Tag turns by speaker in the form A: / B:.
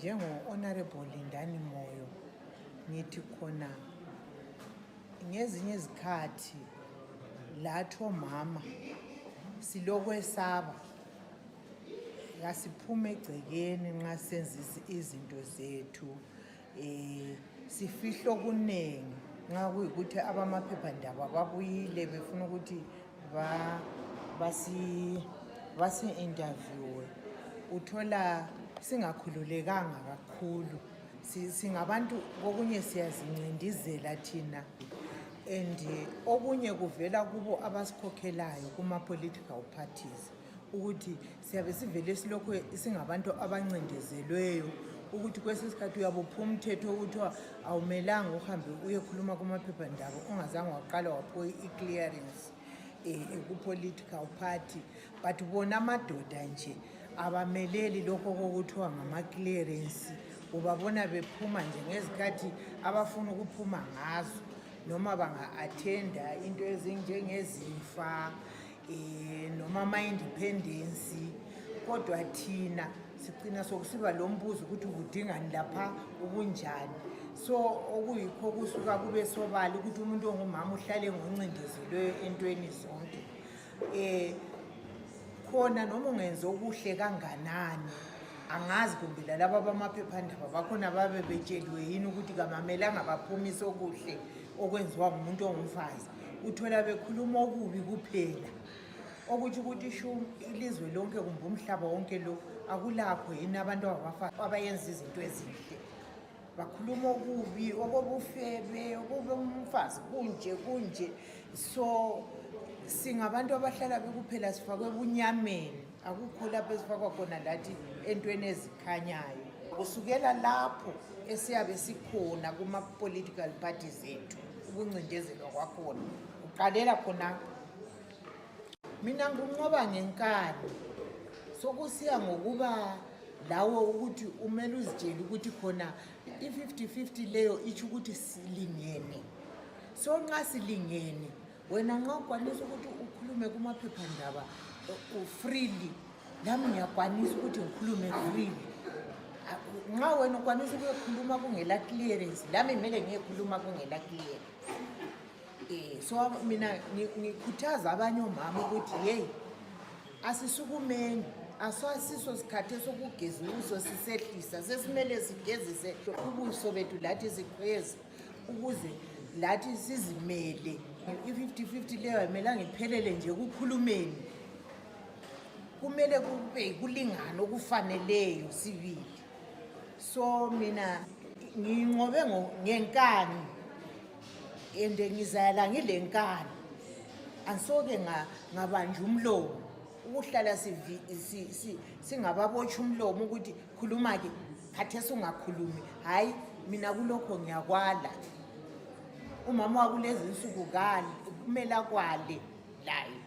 A: njengo-Honorable Lindani Moyo ngithi khona ngezinye izikhathi lathi omama silokwesaba yasiphume egcekeni nxa senza izinto zethu sifihlo kunengi nxa kuyikuthi abamaphephandaba babuyile befuna ukuthi basi-interviewe uthola singakhululekanga kakhulu. Singabantu kokunye siyazincindizela thina and okunye kuvela kubo abasikhokhelayo kuma-political parties ukuthi siyabe sivele silokhu singabantu abancindezelweyo ukuthi kwesinye isikhathi uyabuphuma umthetho ukuthi awumelanga uhambe uyekhuluma kumaphephandaba ungazange waqala waphiwa i-clearance ku-political party, but bona amadoda nje abameleli lokho kokuthiwa ngama-clearance. Ubabona bephuma nje ngezikhathi abafuna ukuphuma ngazo noma banga-athenda into ezinjengezifa noma ama-independence, kodwa thina sigcina sokusiba lo mbuzo ukuthi ubudingani lapha ubunjani. So okuyikho kusuka kube sobala ukuthi umuntu ongumama uhlale ngoncindezelweyo entweni zonke. Khona noma ungenza okuhle kanganani angazi kumbe lalaba bamaphephandaba bakhona babe betsheliwe yini ukuthi kamamelanga baphumise okuhle okwenziwa ngumuntu ongumfazi. Uthola bekhuluma okubi kuphela okuthi ukuthi ilizwe lonke kumbe umhlaba wonke lo akulakho yini abantu abayenza izinto ezinhle. Bakhuluma okubi okobufebe okobumfazi kunje. So singabantu abahlala bekuphela sifakwe ebunyameni, akukho lapho esifakwa khona lathi entweni ezikhanyayo. Kusukela lapho esiyabe sikhona kuma-political parties ethu ukuncindezelwa kwakhona uqalela khona. Mina nginqoba ngenkani sokusiya ngokuba lawe ukuthi umele uzitshele ukuthi khona i-50-50 leyo itsho ukuthi silingene. So nxa silingene wena nxa ukwanisa ukuthi ukhulume kumaphephandaba freely, nami ngiyakwanisa ukuthi ngikhulume freely. Nxa wena ukwanisa ukuyokhuluma kungela clearance, lami kumele ngiyekhuluma kungela clearance. So mina ngikhuthaza abanye omama ukuthi hey, asisukumeni, asasiso sikhathi sokugeza ubuso sisehlisa, sesimele sigezise ubuso bethu lathi sikhweze ukuze lathi sizimele. I-50-50 leyo ayimelanga iphelele nje kukhulumeni, kumele kube kulingana okufaneleyo sibili. So mina nginqobe ngenkani and ngizala ngilenkani, angisoke ngabanja umlomo ukuhlala singababotsha umlomo ukuthi khuluma ke khathesi ungakhulumi. Hayi, mina kulokho ngiyakwala. Umama wakulezi insuku kumele akwale layo.